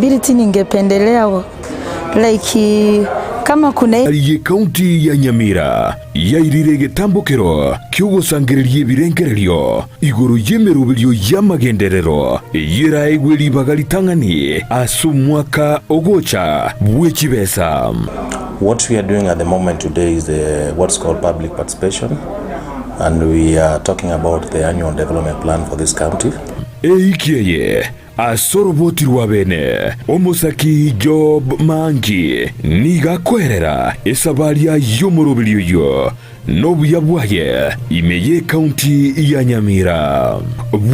Accountability ningependelea like kama kuna. Y'Ekaunti ya Nyamira yairire egetambokero ki'ogosangereria ebirengererio igoro y'emeroberio y'amagenderero eyeraegwe ribaga ritang'ani ase omwaka ogocha bwe chibesa. What we are doing at the moment today is the what's called public participation and we are talking about the annual development plan for this county. Eiki eye Ase oroboti rwa bene, omosaki Job Mangi nigo akoerera esabaria y'omoroberi oyio nobuya bwaye ime y'ecounty ya Nyamira.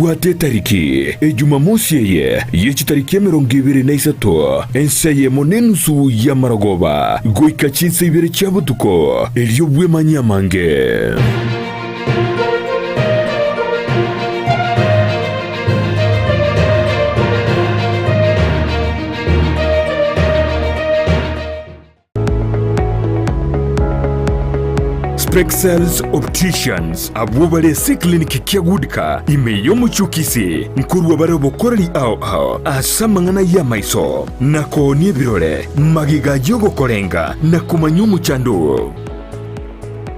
Bwate etariki ejumamosi eye ye chitariki 23 ense eyemo nenusu y'amarogoba goika chinsa ibere chia botuko erio bwemanyie amange. Spexels Opticians abwo bare ase eclinic kia Goodka ime y'omochie o Kisii nkorua bare obokoreri ao ao ase amang'ana y'amaiso na koonia ebirore magega y'ogokorenga na komanya omochando oo.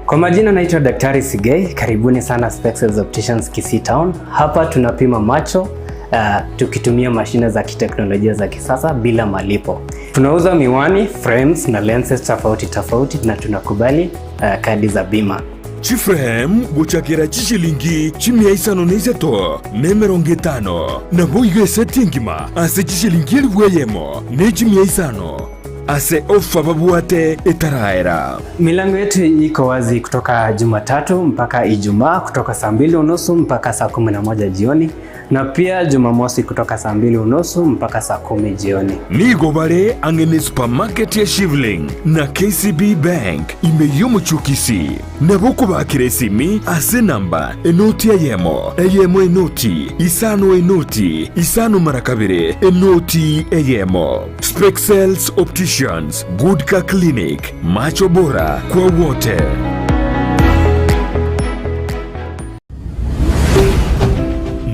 Kwa majina naitwa Daktari Sigei, karibuni sana Spexels Opticians Kisii Town. Hapa tunapima macho uh, tukitumia mashine za kiteknolojia za kisasa bila malipo. Tunauza miwani, frames na lenses tofauti tofauti na tunakubali uh, kadi za bima. Chiframe gochakera chishilingi chimia isano na isato na emerongo etano, naboigo eseti engima ase chishilingi elifu eyemo ne chimia isano ase ofa babwate etaraera. Milango yetu iko wazi kutoka Jumatatu mpaka Ijumaa kutoka saa mbili unusu mpaka saa 11 jioni na pia Jumamosi kutoka saa mbili unusu mpaka saa 10 jioni. Nigo bare ang'e ne supermarket ya Shivling na KCB Bank ime y'omochie o Kisii. Nabo okobakera esimi ase enamba enoti eyemo, eyemo enoti, isano enoti, isano mara kabere, enoti eyemo. Spexels Opticians, Good Car Clinic, Macho Bora kwa wote.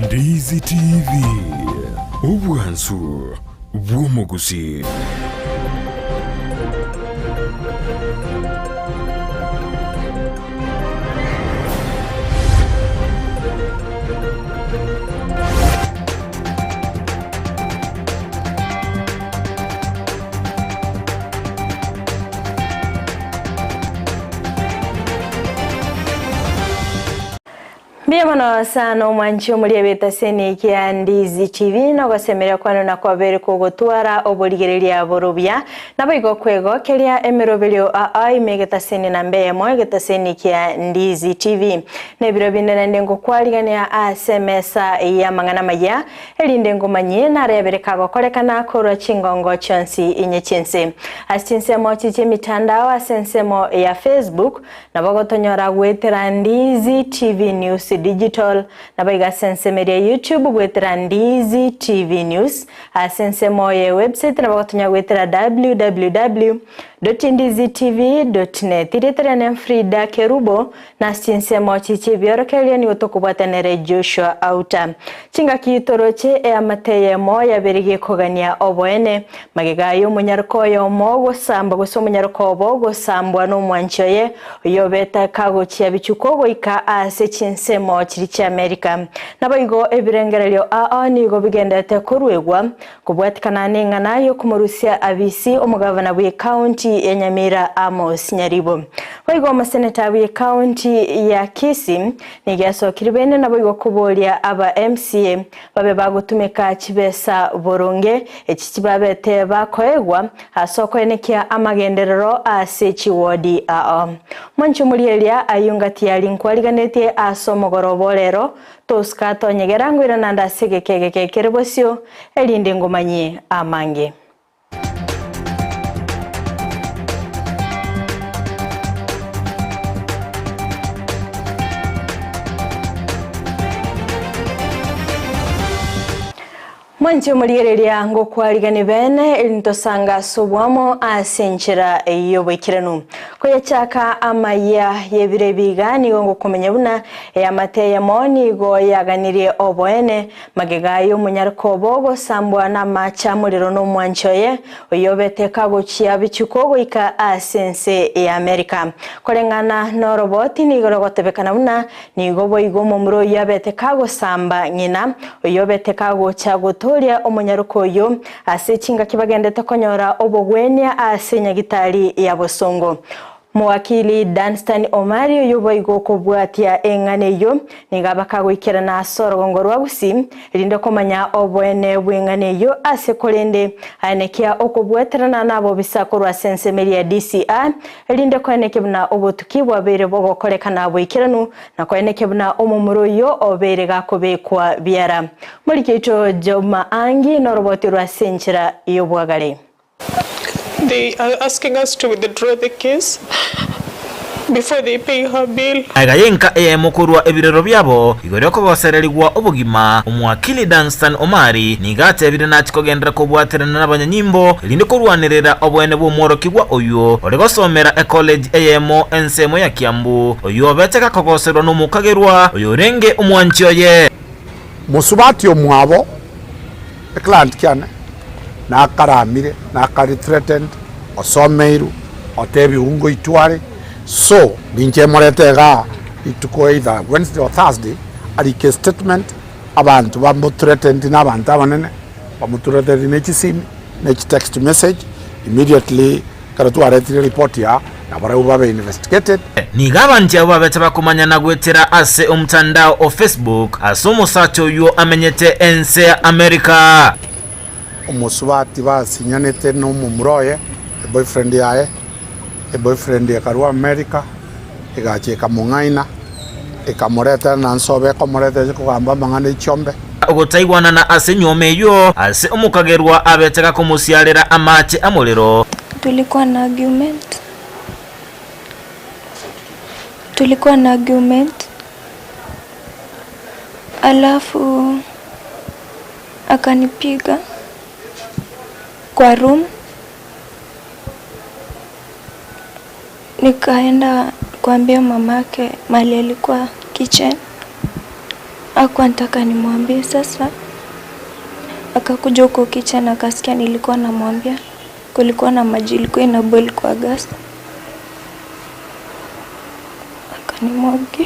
Ndizi TV, obwansu bw'omogusii. Mbuya mono sana omwanchi omori ebetaseni kia Ndizi TV nogosemeria kwano na kwabere kogotwara oborigereria borobia naboigo kwegokeria emeroberio aa ime egetaseni namba eyemo egetaseni kia Ndizi TV nebiro binde naende ngokwarigania ase emesa y'amang'ana amaya Erinde ngomanyie narebere kagokorekana korwa chingongo chionsi inye chi'ense. Ase chinsemo echi chi'emitandao ase ensemo ya Facebook, nabo gotonyora goetera Ndizi TV News Digital, naboigo ase ensemo eria YouTube goetera Ndizi TV News, ase ensemo ye website nabo gotonyora goetera www dot ndizitv dot net. Erieta riane Frida Kerubo, Na ase chinsemo echi chi'ebiorokererio nigo tokobwata nere Joshua Auta. Chingaki toroche eamate eyemo yabere gekogania oboene. Magega aye omonyaroka oyomo ogosamba gose omonyaroka obo ogosambwa nomwanchi oye, oyobete kagochia bichuko goika ase chinsemo chiria chi'Amerika. Naboigo ebirengererio ao nigo bigenderete koruegwa kobwatikana neng'ana y'okomorusia abisi omogavana bw'ecounty ya Nyamira Amos Nyaribo. Boigo omoseneta bw'ecounty ya Kisii nigo asokire bene naboigo koboria aba MCA babe bagotumeka chibesa boronge echi chibabete bakoegwa ase okoenekia amagenderero ase chiwodi ao. Mwanche omorieria ayio ngati yari nkwariganetie ase omogoroba orero Tosika tonyegera ngoirana nde ase egeka egeke kere bosio, erinde ngomanyie amange. Mwanche omorigereria ngokwarigani bene, eri ntosanga ase obwamo ase enchera y'oboikeranu. Koyachaka amayia y'ebiro ebi iga nigo ngokomenya buna eamate eyemo nigo yaganirie oboene, magega y'omonyarko obo ogosambwa namache amorero nomwanchi oye, oyobete kagochia bichuko goika ase ense ya Amerika. Koreng'ana noroboti nigo rogotebekana buna Nigo boigo omomura oyio abete kagosamba ng'ina, oyio obete kagocha gotooria omonyaroka oyio ase chingaki bagendete konyora obogwenia ase nyagitari ya bosongo. Mowakili Dunstan Omari oyio boigo okobwatia eng'ana eyio nigo aba kagoikerana ase orogongo rwa Gusii erinde komanya oboene bw'eng'ana eyio ase korende aenekia okobweterana nabobisa korwa ase ensemo eria ya DCI Erinde koenekia buna obotuki bwabeire bogokorekana boikeranu, na koenekia buna omomura oyio obeire gakobekwa biara. Moriki oito Juma Angi noroboti rwa ase enchera y'obwagare. They are asking us to withdraw the case before they pay her bill. Aiga y'enka eyemo korwa ebirero biabo igoro y'okogosererigwa obogima, Omwakili Dunstan Omari nigo atebire nachie kogenderera kobwaterana nabanyanyimbo erinde korwanerera oboene bw'omworokigwa oyio ore gosomera ecollege eyemo ensemo ya Kiambu, oyio obete gakogoserwa nomokagerwa oyorenge omwanchi oye. Mosubati omwabo eclient kiane nakaramire nakari threatened osomeirwe otebiwu ngoitware so ninche morete igaa rituko either Wednesday or Thursday arike statement abanto bamo threatened na abanto abanene bamothreatened ne chisimi ne chitext message immediately ekero twaretire report yaa nabarabwo babe investigated. Nigo abanto abwo babete bakomanyana goetera ase omotandao o Facebook ase omosacha oyio amenyete ense ya America. Omosubati basinyanete na omomura oye, eboyfriend yaye, eboyfriend ekarwa America, egacha ekamong'aina, ekamoretera na nsobe ekomoretera eche kogamba amang'ana e chiombe. Ogotaigwanana ase enyuomo eyio, ase omokagerwa abete gakomosiarera amache amorero. Tulikuwa na argument Tulikuwa na argument alafu akanipiga kwa room Nikaenda kuambia mamake mahali alikuwa kitchen, hakuwa anataka nimwambie. Sasa akakuja huko kitchen akasikia nilikuwa namwambia, kulikuwa na maji ilikuwa ina boil kwa gas, akanimwagia.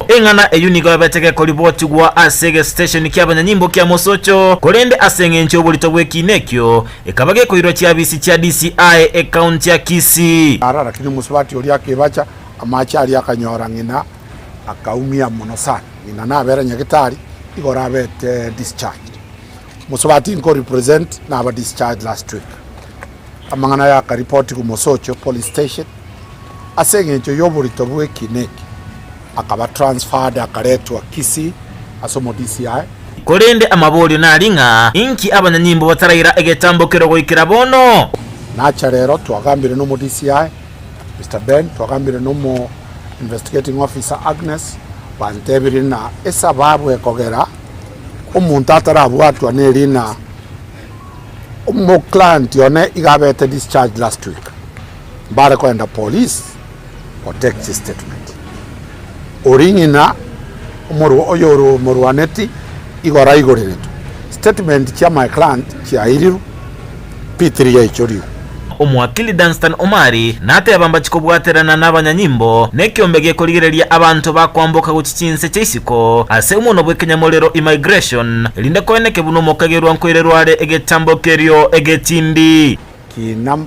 Eng'ana eyio nigo yabete gekoribotigwa ase egesitesheni ki'abanyanyimbo kia Mosocho, korende ase engencho y'oborito bw'ekiina ekio, ekaba gekoirwa chiabisi chia DCI ekaunti ya Kisii. Ara, lakini omosubati oria akebacha amache aria akanyora ng'ina akaumia mono sana. Ng'ina nabere nyagetari igoro abete discharged. Mosubati nko represent naba discharged last week. Amang'ana aya akaripotigwa Mosocho police station ase eng'encho y'oborito bw'ekina eke akaba transferred akaretwa Kisii ase omo DCI. Korende amaborio nari ng'a, Inki abanyanyimbo bataraira egetambo keria goikera bono? Nacha rero twagambire nomo DCI Mister Ben, twagambire nomo investigating officer Agnes, bantebirie ng'a esababu ekogera omonto atarabwatwa neri ng'a Omoclient one iga abete discharged last week, mbare koenda police go take chistatement. Ori ng'ina omorwa oyoro omorwaneti igoro aigoreretwe. Statement chia my client chiairirwe, P3 yaichorigwe. Omwakili Dunstan Omari nateba mbachi kobwaterana nabanyanyimbo nekiombe gekorigereria abanto bakwamboka gochia chinse chia isiko ase omonwa bw'ekenyamorero Immigration erinde koeneke buna omokagerwa nkoirerwa are egetambo kerio egetindi. Kina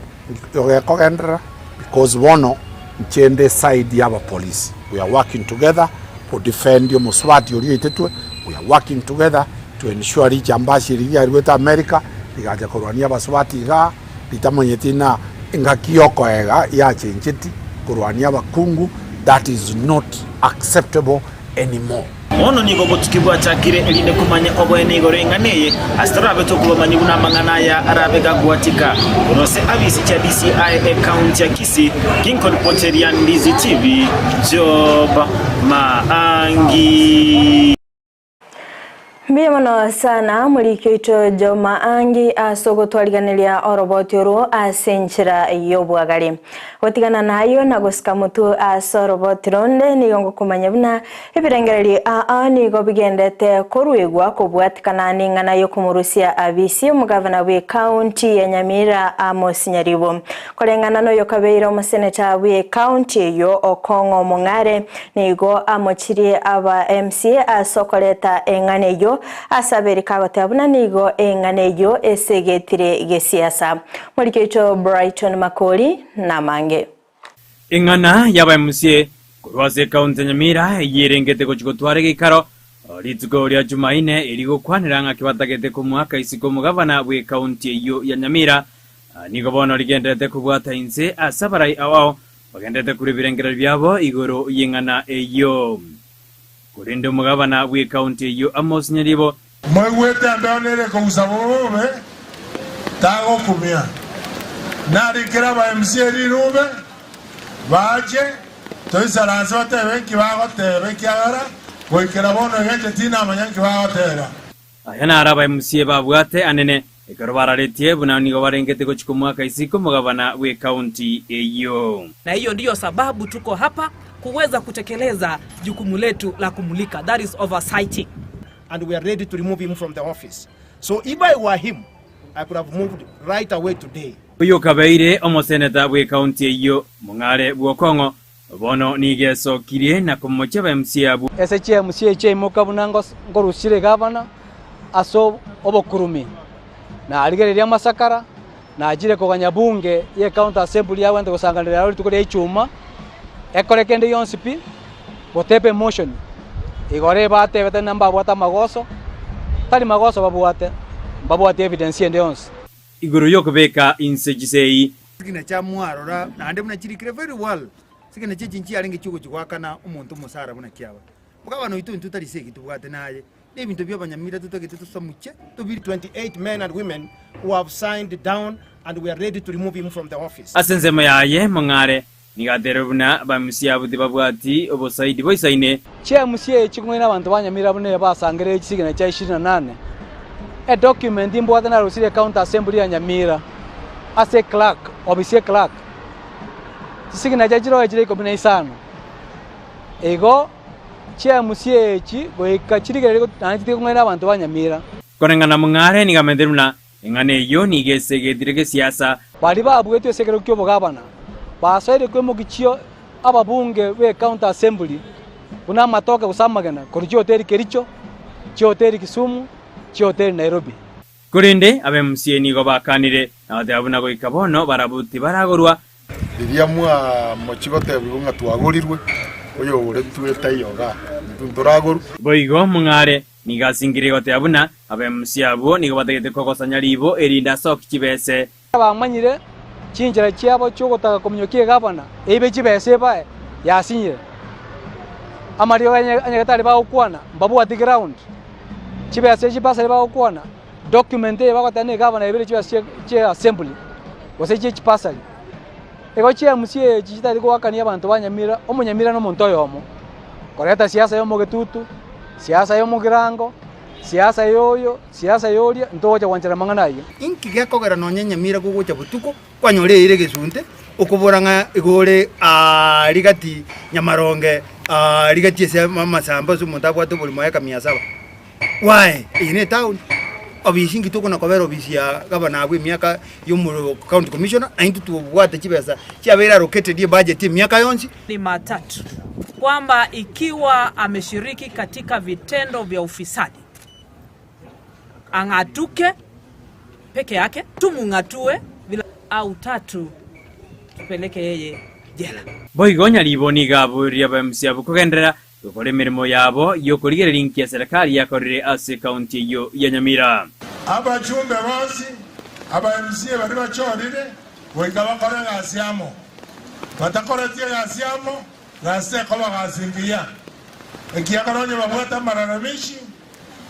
gekogenderera because bono inche nde side ya abapolisi we are working together ko defend omosubati oria oitetwe, we are working together to ensure richambasi eri riaruete America rigacha korwania abasubati igaa. Ritamanyeti ng'a engaki y'okoega yachencheti korwania abakungu, that is not acceptable anymore. Bono nigo obotuki bwachakire, erinde komanya oboene igoro y'eng'ana eye, ase torabe tokobamanyia buna amang'ana aya arabe gagwatika. Korwa ase abisi chia DCI ecounty ya Kisii, ginkoripoteria Ndizi TV, Job Maangi. Mbuya mono sana moriki oito Joma Angi ase ogotwariganeria oroboti orwo ase enchera y'obwagare. Gotigana nayio na gosika motwe ase oroboti ronde nigo ngokomanya buna ebirengererio aa nigo bigendete koruegwa kobwatikana neng'ana y'okomorusia abisi omogavana bw'ecounty ya Nyamira Amos Nyaribo. Koreng'ana noyokabeire omoseneta bw'ecounty eyio Okong'o Mong'are Nigo amochirie aba MCA ase okoreta eng'ana eyio ase aberika agoteba buna nigo eng'ana eyio esegetire gesiasa. Moriki oito Brighton Makori namange. Eng'ana y'aba MCA korwa ase ekaunti ya Nyamira eyio erengete gochia gotwara egeikaro rituko ria Jumaine eri gokwanera ng'aki batagete komoaka isiko omogavana bw'ekaunti eyio ya Nyamira nigo bono rigendererete kobwata inse ase abarai ao ao Bagenderete korua ebirengererio biabo igoro y'eng'ana eyio. Korende omogabana bw'ekaunti eyio Amos Nyaribo. Moigwete embeo nere ekogusa bobe, tagokumia. Narikere aba MCA rirube, bache, toisaranse batebe nki bagoteba ekiagera goikera bono iga inche tinamanya nki bagoteba. Aya naro aba MCA babwate anene Ekero bararetie buna nigo barengete gochia komoaka isiko omogabana bw'ekaunti eyio. Na hiyo ndiyo sababu tuko hapa kuweza kutekeleza jukumu letu la kumulika, that is oversighting. And we are ready to remove him from the office. So if I were him, I could have moved right away today. Oyokabeire omoseneta bw'ekaunti eyio, Mong'are bw'Okong'o, bono nigo esokirie na komochia aba MCA abwo. Ase chiamusia echio aimoka buna nkorusire gavana ase obokurumi, na arigereria amasakara, na achire koganya bunge ye county assembly yagwenerete gosanganera aro rituko ria ichuma, ekore kende gionsi pi, gotepa emotion igoro ebatebete ng'a mbabwate amagoso, tari magoso babwate, mbabwati evidence ende yonsi. Igoro y'okobeka inse chisegi. Sigina chia mwarora naende buna chirikire very well, sigina chia echi nchiarenge chiogochia goakana omonto omosara buna kiaba. Omogabana oito intwe tari segi tobwate naye, na ebinto bia abanyamira totagete tosamuche tobiri. 28 men and women who have signed down and we are ready to remove him from the office. Ase ensemo yaye mong'are, nigo aterwe buna bamusia abwo tibabwati obosaidi boisaine. Chiamusia echi kong'aina abanto ba Nyamira buna basangereire chisigina chia ishirini na nane. Edocument mbwate narusirie ecounty assembly ya Nyamira ase clerk, ofisi ye clerk. Chisigina chia chiroe chire ikomi na isano. Igo chiamusia echi goika chirigererie naende chitige kong'aina abanto ba Nyamira. Koreng'ana mong'are nigo amentere buna Eng'ana eyio nigo esegetire gesiasa. Baria babuetwe ase ekerogo ki'obogabana basoire koimokia ababunge b'ecounty assembly buna amatoke gose amagena korwa chihoteli Kericho, chihoteli Kisumu, chihoteli Nairobi. Korende ab'MCA nigo bakanire na goteba buna goika bono barabwo tibaragorwa. Riria mwamochia gotebigwa ng'a twagorirwe, oyogoretwe taiyo igaa, intwe ntoragorwe. Boigo mong'are Nigo asingire goteba buna abemusia abwo nigo batagete kogosanya riibo erinde asokie chibese. Bamanyire chinchera chiabo chi'ogotaka kominyokia egavana eibe chibesa ebae yasinyire. Amariogo a nyagetari bagokwana mbabwati ground, chibesa echi chibasari bagokwana, document eye bagoteba na egavana yaibire chibesa chia assembly gose chie chibasari. Igo chiamusia echi chitari goakania abanto ba Nyamira, omonyamira na omonto oyomo. Koreta siasa ya omogetutu, siasa ya omogirango, siasa ya oyo, siasa ya oria, ntogocha gwanchera amang'ana ayio. Inki gekogera nonya enyamira gogocha botuko kwanyora eira egesunte, okobora ng'a igo ore aa rigati nyamaronge aa rigati ase amasamba ase omonto abwate oborimo eka mia saba? Why? Eye ne etown, obisi inki tokona kobera obisi ya gavana abwo emiaka ya omo county commissioner, naintwe tobwate chibesa chiabeire allocated ebudget emiaka yonsi. Ni matatu kwamba ikiwa ameshiriki katika vitendo vya ufisadi ang'atuke peke yake, tumung'atue bila au tatu tupeleke yeye jela. Boigo Nyaribo nigo aboria abaemusi abwo kogenderera Gokora emeremo yabo y'okorigereria inki eserekari yakorire ase ekaunti eyio ya Nyamira. Abachumbe bonsi aba MCA baria bachorire goika bakore egasi amo. Batakoreti egasi amo, gasi tekoba gasi engiya. Ekiagera onye babwate amalalamishi,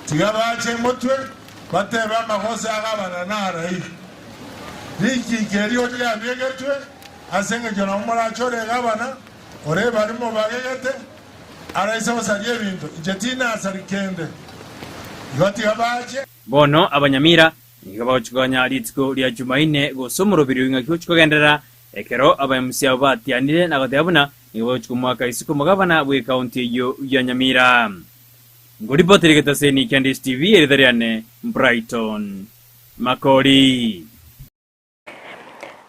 tiga bache motwe batebe amagoso ya gavana narai. Richiiko erio riabegetwe ase engencho nabo morachore egavana, Ore baria mobagegete, araise gosaria ebinto, inche tinasari kende. Igo tiga bache. Bono abanyamira nigo bagochia konya rituko ria Jumaine gose omorobiri o ing'aki gochia kogenderera, ekero aba-MC abo batianire na goteba buna nigo bagochia komoaka isiko omogabana bw'ekaunti eyio ya Nyamira. Ngoripoteria egetaseni kia Ndisi TV, erieta riane Brighton Makori.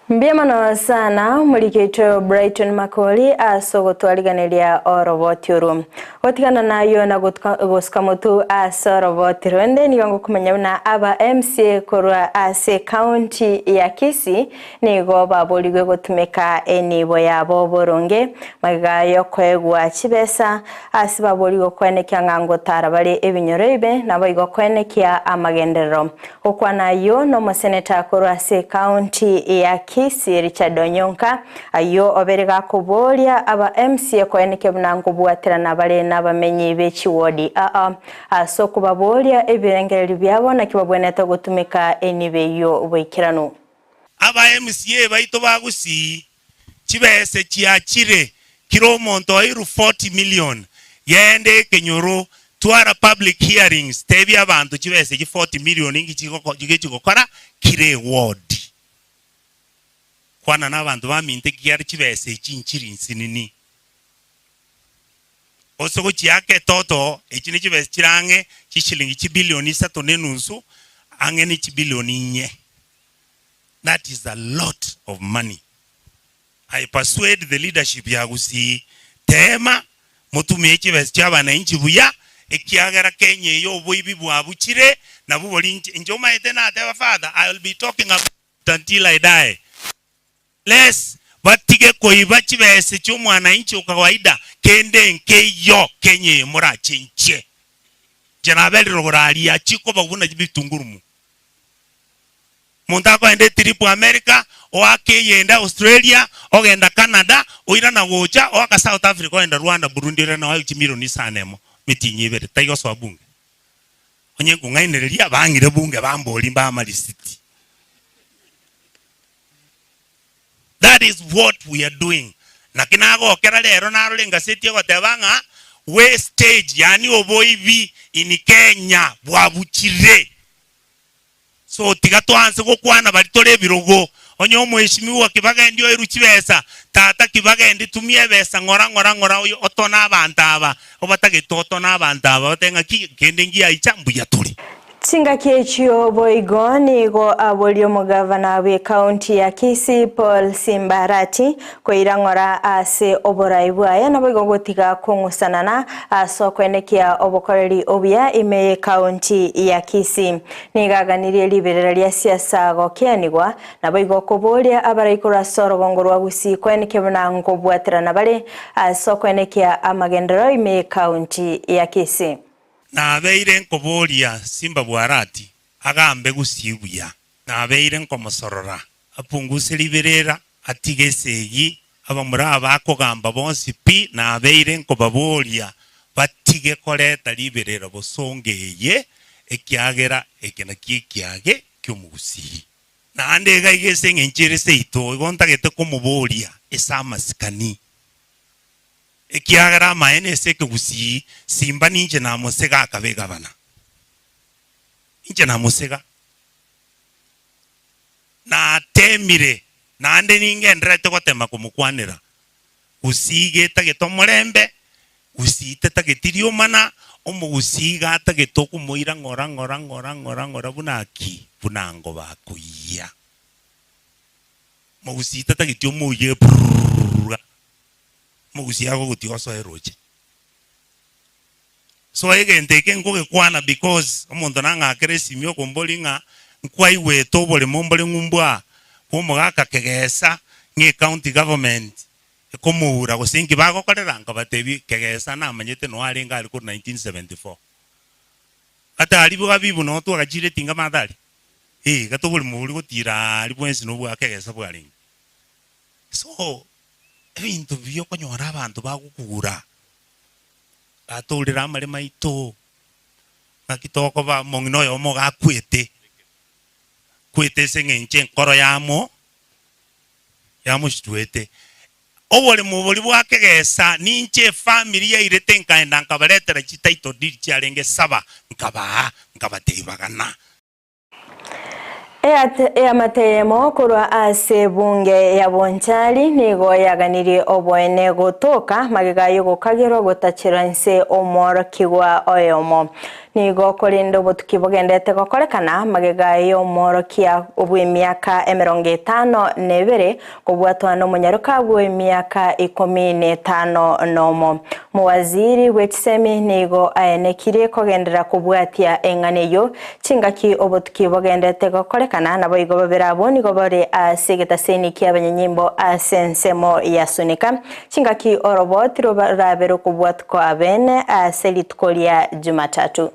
Mbuya mono sana omoriki oito Brighton Makori ase ogotwariganeria oroboti oru. Gotigana nayio na gosuka motu ase oroboti rwende nigo ngokomanya buna aba MCA korwa ase ecounty ya Kisii nigo baborigwe gotumeka enibo yabo boronge magega yokoegwa chibesa ase baborigwe koenekia ng'a ngotara bare ebinyoro ebibe naboigo koenekia amagenderero. Gokwana ayio nomoseneta korwa ase ecounty ya Kisii Richard Onyonka, ayio obere gakoboria aba MCA koenekia buna nkobwaterana bare nabamenyi be chiwodi aa ase okobaboria ebirengererio biabo naki babwenerete gotumeka enibo eyio boikeranu. Aba MCA baito ba Gusii chibese chiachire kira omonto oirwe 40 million genda ekenyoro twara public hearings tebia abanto chibese echi 40 million inki chigokora kira eward. Kwana na abanto baminto ekiagera chibese echi nchiri nsinini. Ase gochiaka etoto echi ne chibesa chire ang'e chishilingi chibilioni isato na enusu ang'e ne chibilioni inye. That is a lot of money. I persuade the leadership ya Gusii, teema motumie chibesa chia abananchi buya, ekiagera Kenya eye oboibi bwabuchire, nabwo bori inche inche omanyete nateba father, I will be talking about it until I die. Lest batige koiba chibesa chi'omwananchi o kawaida, kende nkeiyo Kenya eye morachenchie. Inche naberire oboraria chikoba buna bitungurumu. Omonto akoenda etrip America, oaka eyende Australia, ogenda Canada, oirana gocha, oaka South Africa, ogenda Rwanda, Burundi, oirana oae chimilioni isano emo, emitinyi ebere, tai gosoa bunge. Onye nkong'ainereria, bang'ire bunge bamborie mbae amarisiti. That is what we are doing. Naki nagokera rero narora engaseti egoteba ng'a wastage yaani oboibi in Kenya bwabuchire. So tiga twanse gokwana baria tore ebirogo. Onye omweshimiwa kibagendi oirwe chibesa, tata kibagendi tumia ebesa ng'ora ng'ora ng'ora oyo otone abanto aba, obatagete otone abanto aba batebe ng'aki kende ngiaicha mbuya tore. Chingaki echio boigo nigo aboria omogavana bw'ecounty ya Kisii Paul Simbarati koira ng'ora ase oborai bwaye naboigo gotiga kong'usanana ase okoenekia obokoreri obuya ime y'ecounty ya Kisii. Nigo aganirie riberera ria siasa gokeanigwa naboigo okoboria abarai korwa ase orogongo rwa Gusii koenekia buna nkobwaterana bare ase okoenekia amagenderero ime y'ecounty ya Kisii. Nabeire nkoboria Simba Bwarati agambe Gusii buya. Nabeire nkomosorora apunguse riberera, atige esegi, abamura aba akogamba bonsi pi, nabeire nkobaboria batige koreta riberera bosongo eye, ekiagera eke nakio ekiage ki'omogusii. Naende iga iga ase eng'encho ere seito, igo ntagete komoboria ase amasikani. Ekiagera amaene ase ekegusii, simba ninche namosega akaba egabana. Inche namosega. Natemire, naende ningendererete gotema komokwanera. Gusii getagete omorembe, gusii tetageti riomana, omogusii iga atagete okomoira ng'ora ng'ora ng'ora ng'ora ng'ora buna ki? Buna ngoba akoyia. Mogusii tatageti omoyie brrrr. Omogusii agogotiga osoe roche. So egento eke nkogekwana because omonto nang'akere esimi okomboria ng'a nkwaigwete oboremo mbore ng'umbu aa bwa omogaka Kegesa ng'a ecounty government ekomoura gose inki bagokorera nkabatebia Kegesa namanyete noo arenge aria korwa 1974. Atari bogabibu noo twagachire etinga maate aria eh gati oboremo boria gotira aria bwensi nobwa Kegesa bwarenge. So ebinto biokonyora abanto bagokugura. Batourire amaremo aito, naki tokoba omong'ina oyomo iga akwete, akwete ase eng'encho enkoro yamo yamochitwete. Oboremo boria bwa kegesa ninche efamiri yairete nkaenda nkabaretera chititle deed chiarenge saba nkabaa nkabatebia bagana. Eamate eyemo korwa ase ebunge ya Bonchari nigo yaganirie oboene gotoka magega y'ogokagerwa gotachera inse omworokigwa oyomo. Nigo korende obotuki bogendete gokorekana magega y'omworokia bw'emiaka emerongo etano na ebere Kobwatwa nomonyaroka bw'emiaka ikomi netano nomo. Mowaziri bwe chisemi nigo aenekirie kogenderera kobwatia eng'ana eyio chingaki obotuki bogenderete gokorekana, naboigo babere abwo nigo bare ase egetaseni ki'abanyanyimbo ase ensemo ya Sunika chingaki oroboti rorabe rokobwatwa bene ase rituko ria Jumatatu.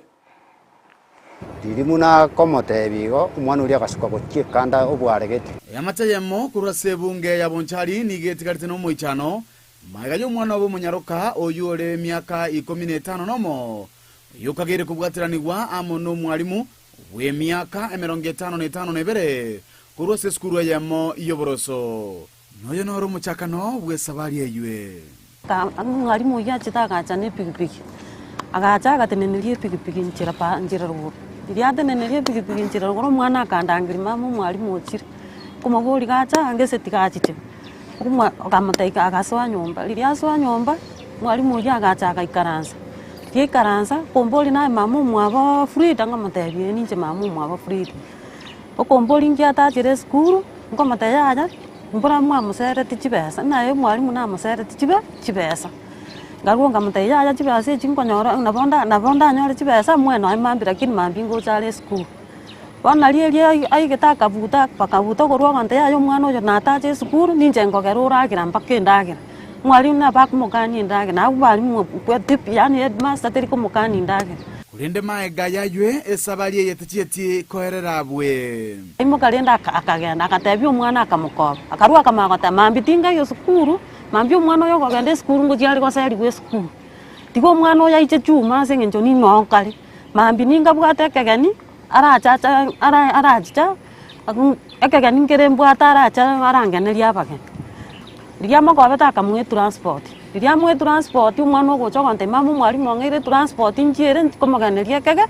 Riria buna akomotebia igo, omwana oria agasuka gochia ekanda obwaregete. Eamate eyemo korwa ase ebunge ya Bonchari nigo etigarete nomoichano magega y'omwana obo omonyaroka oyio ore emiaka ikomi na etano nomo, oyio okageire kobwateranigwa amo nomwalimu bw'emiaka emerongo etano na etano na ebere korwa ase esukuru eyemo y'oboroso. Noyo noro omochakano bw'esabari eywe. Omwalimu oyio achete agacha na epikipiki, agacha agateneneria epikipiki nchera pa nchera rogoro. Riria ateneneria epikipiki nchera rogoro omwana akandangeria mama omwalimu ochire, nkomoboria gacha ange ase tigachiche, omwa akamotebia agasoa nyomba, riria asoa nyomba, omwalimu oyio agacha agaikaransa, riria aikaransa, nkomboria naye mama omwabo Frida nkomotebia ee ninche mama omwabo Frida. Okomboria inki atachire esukuru, nkomotebia yaya, mbora mwamosereti chibesa, naye omwalimu namosereti chibe chibesa. Nkarwa nkamotebia yaya chibesa echi nkonyora nabo nda nabo ndanyore chibesa moe nonye mambia lakini mambia ngocha are esukuru. Bono nario erio aigete akabuta bakabuta okorwa ogontebia yaya omwana oyo natache esukuru ninche nkogera oragera mpaka endagera. Mwalimu nabo akomokania endagera, na abwo barimu yaani headmaster teri komokania endagera. Korende maega y'aywe esabari eye tichieti koerera abwe. Aimoka rende akagenda, agatebia omwana akamokoba. Akarua akamanya goteba, mambia tingaiyo esukuru, mambia omwana oyo okogenda esukuru ngochia are goserigwa esukuru. Tiga omwana oyo aiche chuma ase eng'encho ning'o okare, mambia ningabwate ekegeni, arachacha ara arachicha ekegeni nkere mbwate arache arangenerie abageni. Riria amokobete akamoa etransport, riria amoa etransport omwana ogocha ogontebia mama omwalimu ong'eire etransport nchiere nkomogeneria ekege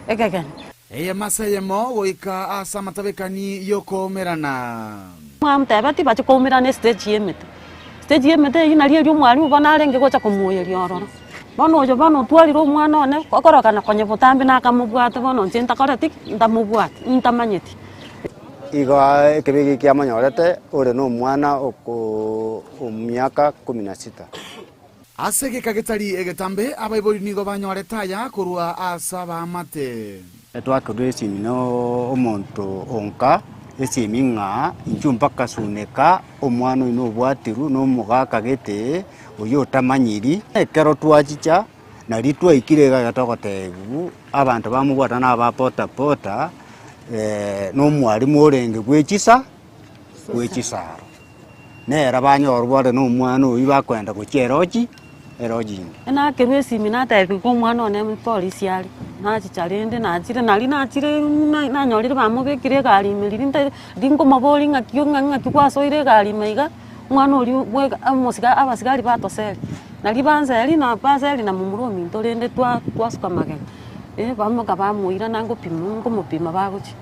ekegeni. Eyemo ase eyemo goika ase amatabekani y'okoumerana. Mwamotebeti bache koumerana estage y'emete. Stage y'emete eyio nario erio omwalimu bono arenge gocha komoyeria ororo. Bono oyo bono otwarire omwana one, okorokana konya botambe nakamobwate bono inche ntakoreti ki? Ntamobwati, ntamanyeti. Igo ekebe eke kiamonyorete ore nomwana omiaka kumi na sita. Ase egeka getari egetambe abaibori nigo banyorete aya korwa ase abaamate. Twakerwa esimi na omonto onka esimi ng'a inchuo mpaka suneka omwana oino obwatirwe na omogaka gete oyio otamanyiri. Ekero twachicha nari twaikire iga iga togotebiwa abanto bamobwata na aba pota pota na omwalimu orenge bwe chisa bwe chisaro. Nere banyorwa bare na omwana oyio bakoenda gochia eroji erojingi. Nakerwa esimi natebiwa omwana one polisi are, nachicha rende nachire nari nachire nanyorire bamobekire egari ime riria nte rinkomoboria ng'aki ng'aki gwasoire egari ime iga, omwana oria bweka omosika abasigari batoseri, nari banseri na banseri na momura ominto rende twa twasuka magega, bamoka bamoira nangopima nkomopima bagochia.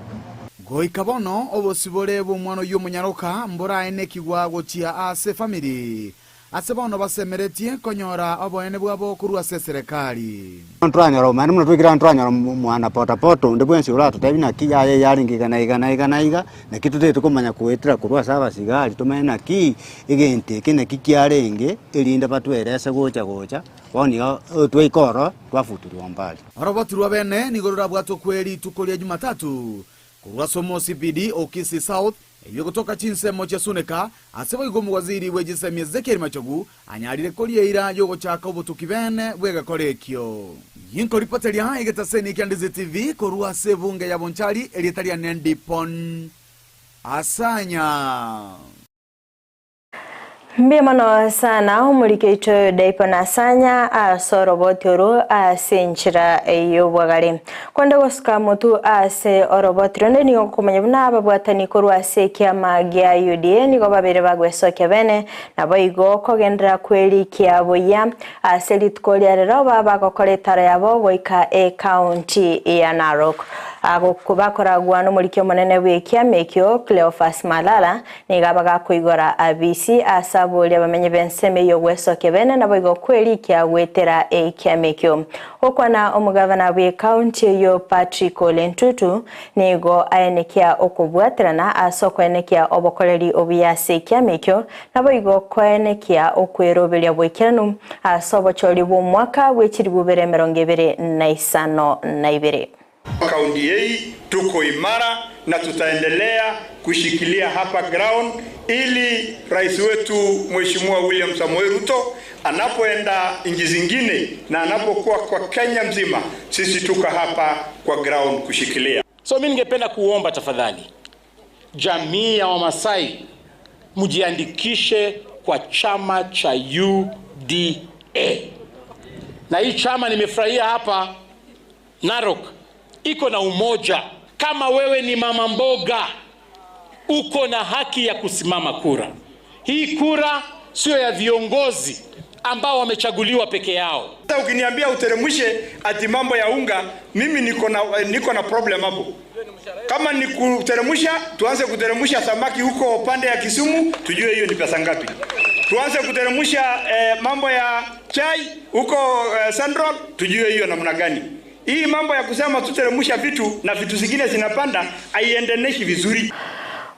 Goika bono obosibore bw'omwana oyio omonyaroka mboraenekigwa gochia ase efamiri, ase bono basemeretie konyora oboene bwabo korwa ase eserekari. Ntoranyora obomaene buna twaikire aa ntoranyora omwana pota pota onde bwensi oratotebie naki yaya yarenge iga na iga na iga na iga, naki totagete komanya goetera korwa ase abasigari tomanye naki egento eke naki kiarenge erinde batwerese gocha gocha, bono iga twaika ororo twafutirwa mbari. Oroboti rwa bene nigo rorabwatwe kwe rituko ria Jumatatu korwa ase omo CPD o Kisii South, eyio egotoka chinsemo chia Suneka, ase boigo omowaziri bwe chisemi Ezekiel Machogu anyarire koria eira y'ogochaka obotuki bene bw'egekora ekio. Ginkoripoteria egetaseni kia Ndizi TV korwa ase ebunge ya Bonchari, erieta riane Ndipon Asanya. Mbuya mono sana omorikeito Daipo Nasanya ase oroboti oro ase enchera y'obwagare. Konde gosuka motu ase oroboti ronde nigo okomanya buna ababwatani korwa ase ekiama gia UDA nigo babere bagwesokia bene naboigo kogenderera kwerikia buya ase rituko ria rero bagokora etaro yabo goika ecounty ya Narok. Bakoragwa nomoriki omonene bw'ekiama ekio Cleophas Malala Nigo abagakoigora abisi ase aboria abamenyi b'ensemo ey'ogwesokia bene naboigo kwerikia goetera ekiama ekio. Gokwana omogavana bw'ekaunti eyio Patrick Ole Ntutu nigo aenekia okobwaterana ase okoenekia obokoreri obuya ase ekiama ekio naboigo koenekia okweroberia boikeranu ase obochori bw'omwaka bwe chilifu bibere emerongo ebere na isano na ibere. Kaunti hii tuko imara na tutaendelea kushikilia hapa ground ili rais wetu Mheshimiwa William Samoei Ruto anapoenda nchi zingine na anapokuwa kwa Kenya mzima, sisi tuko hapa kwa ground kushikilia. So mi ningependa kuomba tafadhali, jamii ya Wamasai mjiandikishe kwa chama cha UDA. Na hii chama nimefurahia hapa Narok iko na umoja. Kama wewe ni mama mboga, uko na haki ya kusimama kura. Hii kura sio ya viongozi ambao wamechaguliwa peke yao. Hata ukiniambia uteremshe ati mambo ya unga, mimi niko na niko na problem hapo. Kama ni kuteremsha, tuanze kuteremsha samaki huko pande ya Kisumu, tujue hiyo ni pesa ngapi. Tuanze kuteremsha eh, mambo ya chai huko eh, Central, tujue hiyo namna gani. Hii mambo ya kusema tuteremsha vitu na vitu zingine zinapanda haiendeneshi vizuri.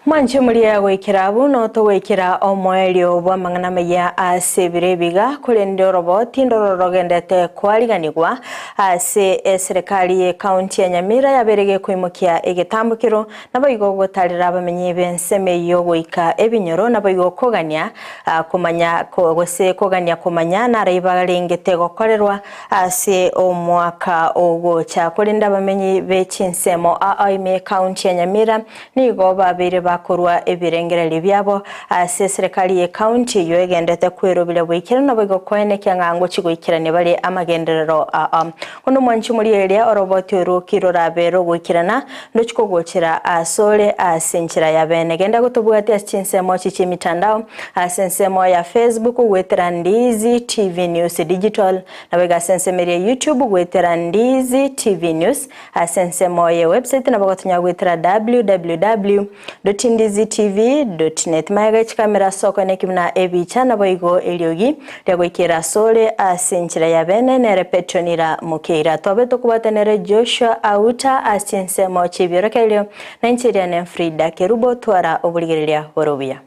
Mwanche moria goikera abwo notogoikera omoerio bw'amang'ana amaya ase ebiro ebiga korende oroboti ndoro rogendete kwariganigwa ase eserekari ye county ya Nyamira yabeire gekoimokia egetambokero naboigo gotarera abamenyi b'ensemo eyio goika ebinyoro naboigo kogania komanya gose kogania komanya narai barengete gokorerwa Ase omwaka ogocha korende abamenyi be chinsemo aa ime ekaunti ya Nyamira nigo babeire bakorua ebirengererio biabo ase eserekari ye ekaunti eyio egenderete kweroberia goikerana naboigo koenekia ng'a ngochia goikerania bare amagenderero aa. Onde omwanchi moria oroboti orwo ki rorabe rogoikerana ndochi kogochera asore ase enchera ya bene. Genda gotobwatia ase chinsemo echi chi'emitandao ase ensemo ya Facebook goetera Ndizi TV News Digital Naboigo ase ensemo eria YouTube goetera Ndizi TV News, ase ensemo ye website nabo gotonya goetera www.ndizitv.net. Magega echikamera ase okoeneki buna ebicha naboigo eriogi riagoikera asore ase enchera ya bene nere Petronila Mokeira. Tobe tokobwata nere Joshua Auta ase chinsemo chi'ebiorokererio na inche eria ne Frida Kerubo twara oborigereria bore obuya.